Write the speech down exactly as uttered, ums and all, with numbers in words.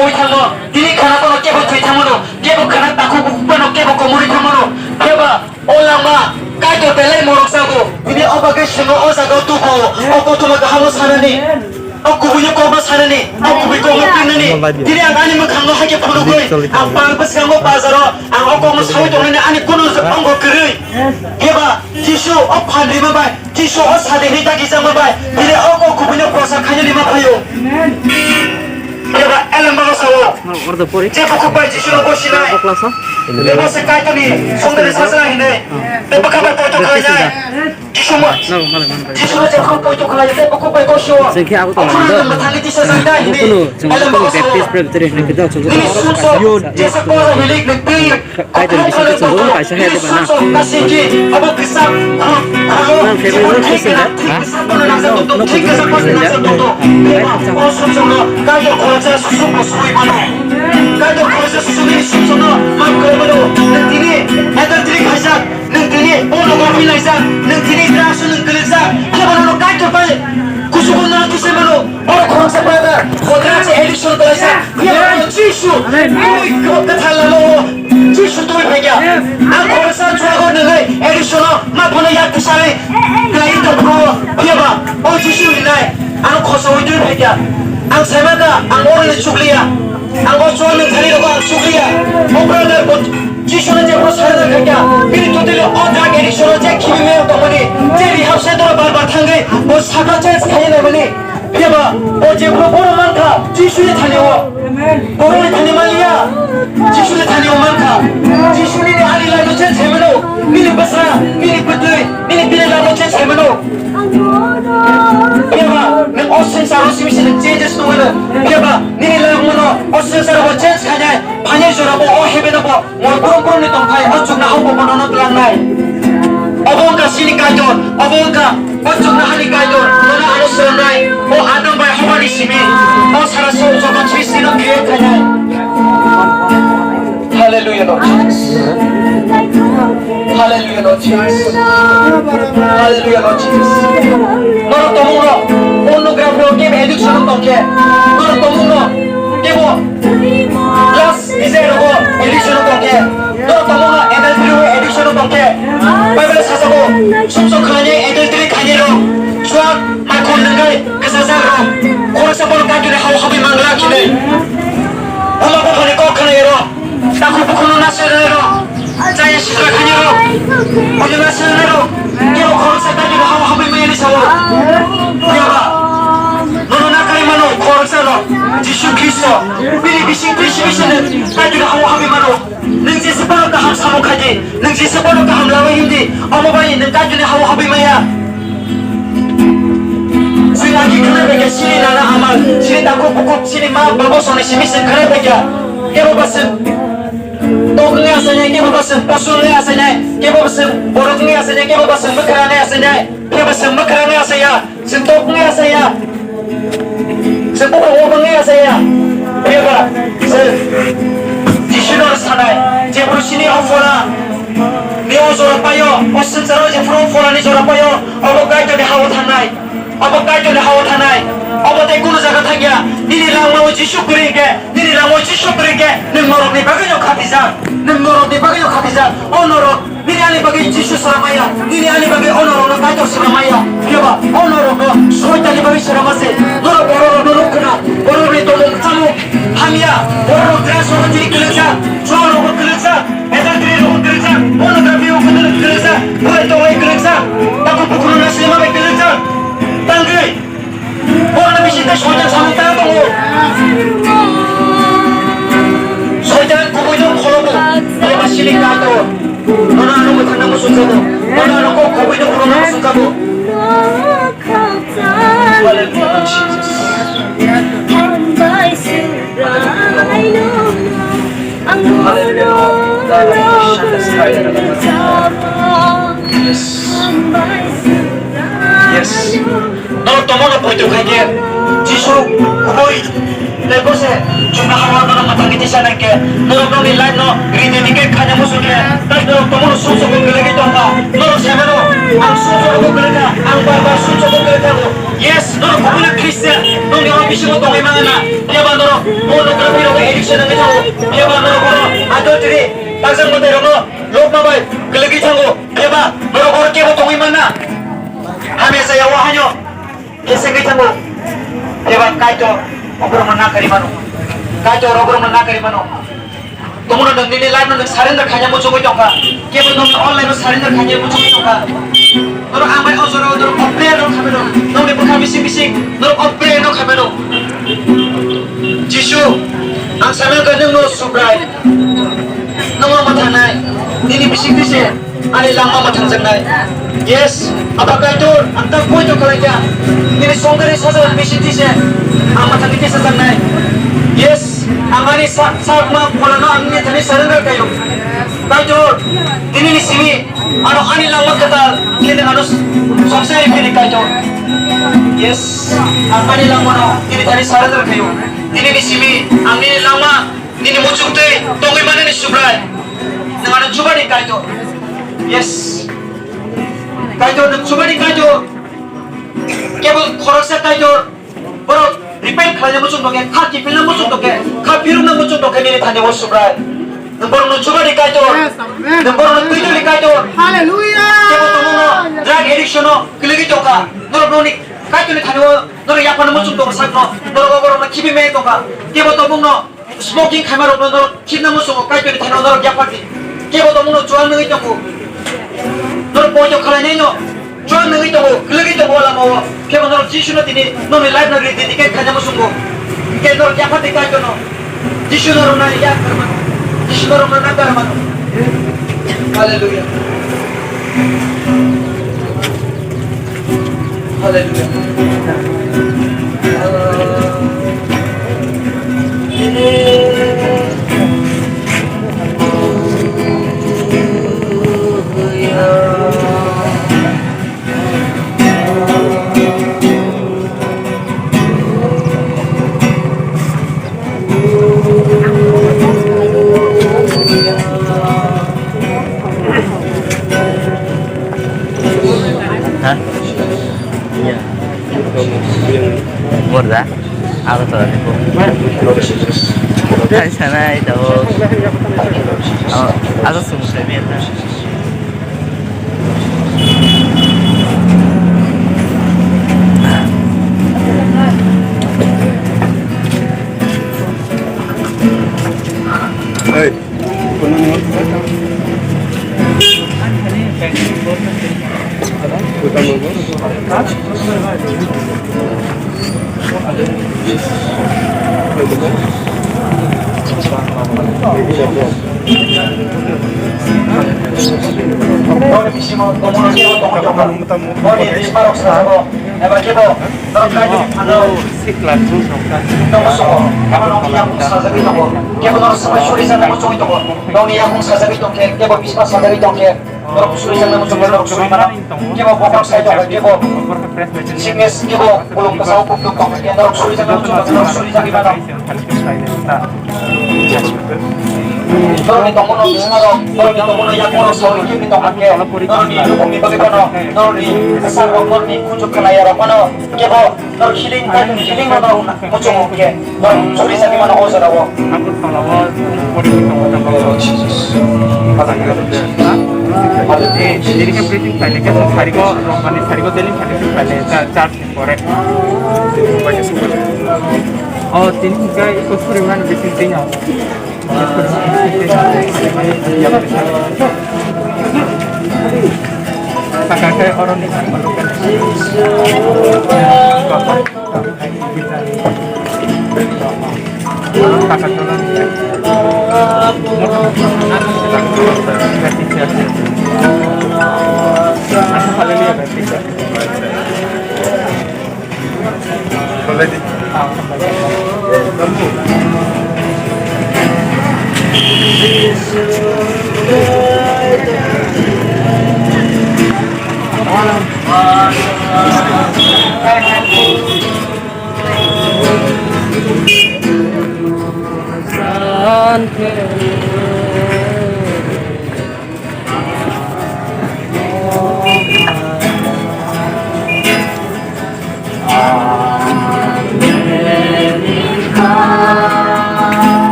Oi thangno, tini khana kono kebo thwi thangmano, kebo khana takhuk bukbano, kebo komorwi thangmano, pheba o lama Kaitor belai morok jago. Tini o bagwi swngo o jaga o tubu, o kothoma kahamo sanani, o kubui o kokno sanani, o kubui kokno twinani. Tini ang ani mwkhangno haikhe phunugwi, ang pal bwskango bazaro, ang o kokno saui tongnani ani kunu ongo kwrwi. Pheba Jisu o phan rima bai, Jisu o sadini dagi jama bai, bini o kok kubui no prosa khaina rima phaio. Pheba elem bago sao. Ordo pori. Je bukhuk bai Jisu no bosinai. Bokla sa. Bebo se Kaitorni songdani sasra hinai. Bebo khabar poito khainai. Jisu mo. Jisu no je bukhuk poito khainai, je bukhuk bai bosio. Sengkhe abo to. Okhorno nang mathangni tisa jangda hinai. Elem bago sao. Nini sumso, Jisu pora hilik ni tir. Kaitor bisingtwi chwng kaisa haya diba na? Nang favorite no khe swngjak? Ha? Nokno khe swngjak? Nung tini adultery khaijak, nung tini pornography naijak, nung tini drugs o nung kwlwijak, haiphano bai kuchugo nang kisa mano. Oro khoroksa brother, bo drugs addiction khlaijak. Phiya oro Jisu, twi kwthar lama o Jisu twi phaikya. Ang khoroksa chuago nwngai addiction o ma phano yak tisari khlai tongphuru o. Phiya ba o Jisu hinai ano khosaui twi phaikya. Ang saimaka, ang oro ni chukliya. Ang o chua nung thani rogo ang chukliya. O brother bo Jisu no jephuru surrender khaikya. Bini totally o drug addiction o je khibi meyang tongmani, je rehab center o bar bar thangwi bo sakha change khaiya naimani. Phiya ba, o jephuru bono mankha, Jisuni thani o. Borokni thani manliya, Jisuni thani o mankha. Jisu nini ani life no change khaimano, nini bwsra, nini bwtwi, nini bini life no change khaimano. Phiya ba, nwng o swngcharo simi se nwng changes nungwi no. Phiya ba, nini life no o swngcharo bo change khainai, phainai jora bo o heaven o bo. Moi brum brum ni tongthai o chukna hao bo bono no twlangnai. Obo wngkha chini Kaitor, obo wngkha o chukna hani Kaitor, bono ano swnamnai, o Adam bai Hobani simi, o sara song joto srishti no create khainai. Hallelujah, Lord Jesus. Hallelujah, Lord Jesus. Hallelujah, Lord Jesus. Norok tongmung rok, pornography rok, game addiction rok tongkhe, norok tongmung rok, kebo last Israel rogo addiction o tongkhe, norok tongmung no adultery o addiction o tongkhe. Bible sasago, sumsok khlainai adultery khainai rok, chuak, makhon nwngnai, kwchajak rok, khoroksa borok Kaitorni hao habwi mangla khinai. Buma buphani kok khnai rok, takhuk bukhukno nasirnai rok, chaya sitra khainai rok, bujima sirnai rok, kebo khoroksa Kaitorni hao habwi maya ni sao. Phiya ba, nono nakarwi mano khoroksa rok, Jisu Khristo, bini bising twi simi se nwng Kaitorni hao habwi mano. Nwng jesa bono kaham samung khai di, nwng jesa bono kaham lama him di, omo bai nwng Kaitorni hao habwi maya. Chwng agi khwnai bai kha chini nana ama, chini takhuk bukhuk, chini ma baba songni simi chwng khwnai bai kha. Kebo ba chwng tok wngwi achainai, kebo ba chwng poso wngwi achainai, kebo ba chwng borok wngwi achainai, kebo ba chwng bwkhra wngwi achainai, kebo chwng bwkhra wngwi achaiya. Chwng tok wngya saya. Chwng bukhuk wngya saya. Phiya ba chwng Jisu no sanai, jephuru chini o phola ni o jora paio, o swngcharo jephuru o phola ni jora paio, obo Kaitor ni hao thangnai. Obo Kaitor ni hao thangnai. Obo tei kunu jaga thangya. Nini langmao Jisu kwrwi hwnkhe, nini langmao Jisu kwrwi hwnkhe, nwng norok ni bagwi no khatijak. Nwng norok ni bagwi no khatijak. O norok Nini ani bagwi Jisu swrang maya, nini ani bagwi o norokno Kaitor swrang maya. Phiya ba o norokno Soitanni bagwi swrang ma se. Norok bororokno nuk khna, bororokni tongmung chamung hamya, bororok drugs rogo tini kwlwkjak, chuarokbo kwlwkjak, adultery rogo kwlwkjak, pornography rogo kwlwkjak, burai tongbai kwlwkjak, takhuk bukhukno nasilima bai kwlwkjak. Tangwi Borokni bisingtwi Soitan samung tang tongo. Soitan kubuino khologo. Eba siling Kaitor. Nono ano mwthangna muchungjago. Nono ano kok kubuino khulumna muchungjago. Hallelujah, Jesus. Hallelujah. Yes. Yes. Norok tongmano poito khai khe Jisu kubui tei bose chukna hao bono mwthangwi tisa nai khe norok nokni life no rededicate khaina muchung khe tei norok tongmano sumsokgo kwlwigwi tongkha. Norok sai mano, ang sumsokgo kwlwkha, ang bar bar sumsokgo kwlwkha. Yes, norok kubui no Christian, nokni o bisingo tongwi mano na. Phiya ba norok pornography rok Nangwi thango, phiya ba norok oro adultery, takjak mwtairokno lobma bai kwlwgwi thango, phiya ba norok oro kebo tongwi manna. Hamya chaya o haino kesengwi thango, phiya ba Kaitor oborokno nakarwi mano. Kaitor oborokno nakarwi mano. Tongmano nwng nini life no nwng surrender khaina muchungwi tongkha. Kebo nwng online no surrender khaina muchungwi tongkha. Norok ang bai o jora o norok o prayer rok khabai rok. Nokni bwkha bising bising norok o prayer rok khabai rok. Jisu, ang sana ka nwng no Subrai. Nwng ang mwthangnai. Nini bising twi se ani langma mwthangjaknai. Yes, Aba Kaitor, ang tak poito khlaikha. Nini songkari sajak bising twi se ang mwthangwi tisajaknai. Yes, ang ani sa-, sakma pholano ang nini thani surrender khaio. Kaitor, nini ni simi ano ani langma kwtal khe nwng ano s-, songsa ri phini Kaitor. Yes, ang ani langmano nini thani surrender khaio. Nini ni simi ang nini langma nini muchuk twi tongwi manani Subrai. Nwng ano chuba di Kaitor. Yes. Kaitor nwng chuba di Kaitor. Kebo khoroksa Kaitor. Borok repent khlaina muchung tongkhe, kha kiphilna muchung tongkhe, kha phirukna muchung tongkhe nini thani o Subrai. Nwng borokno chuba di Kaitor. Yes, amen. Nwng borokno twi di Kaitor. Hallelujah. Kebo tongmungno drug addiction o kwlwgwi tongkha. Norok nokni Kaitorni thani o norok yapharna muchung tongkha sakno. Norok o borokno khibi maya tongkha. Kebo tongmungno smoking khaima rokno norok khibna muchungo Kaitorni thani norok yaphar di. Kebo tongmungno chuwak nungwi tongo. Norok poito khlainai no chuwak nungwi tongo, kwlwgwi tongo o lama o. Kebo norok Jisu no tini nokni life no rededicate khaina muchungo. Hwnkhe norok yaphar di Kaitorno. Jisu norok nani yaphar mano. Jisu norok nani yaphar mano. Hallelujah. Hallelujah. Ha? Iya. Borda? Ako to, ano po? Ay, sana, ito. Oh, ako sumusunod. Hey. Boni bisingo tongmani kebo tongwi tongkha. Boni twi parok sajagao, eba kebo norok Kaitorni phanno tongma songo, eba nokni yakung sajagwi tongo. Kebo norok swmai suri jana muchungwi tongo. Nokni yakung sajagwi tongkhe, kebo bisma sajagwi tongkhe, norok suri jana muchungkhe, norok suri mano. Kebo bokhorok sai tongkha, kebo sickness, kebo bolong bwsao kuktuk tongkha, norok suri jana muchungkhe, norok suri jagwi mano. Norokni tongmano bwsarok, norokni tongmano yakungno saui khe tongkha khe, norokni lukungni bagwi phano, norokni bwsarok, norokni kuchuk khwnayarok phano, kebo norok healing, healing no norok muchungo khe, norok suri jagwi mano o jorao. Jerika preaching khlainai khe chwng sarigo, romani sarigo daily khlainai khe khlainai, church ni pore. O tini hwnkhe eko suri mani bising twi no. Saka khe oro ni. Saka tola. Hallelujah.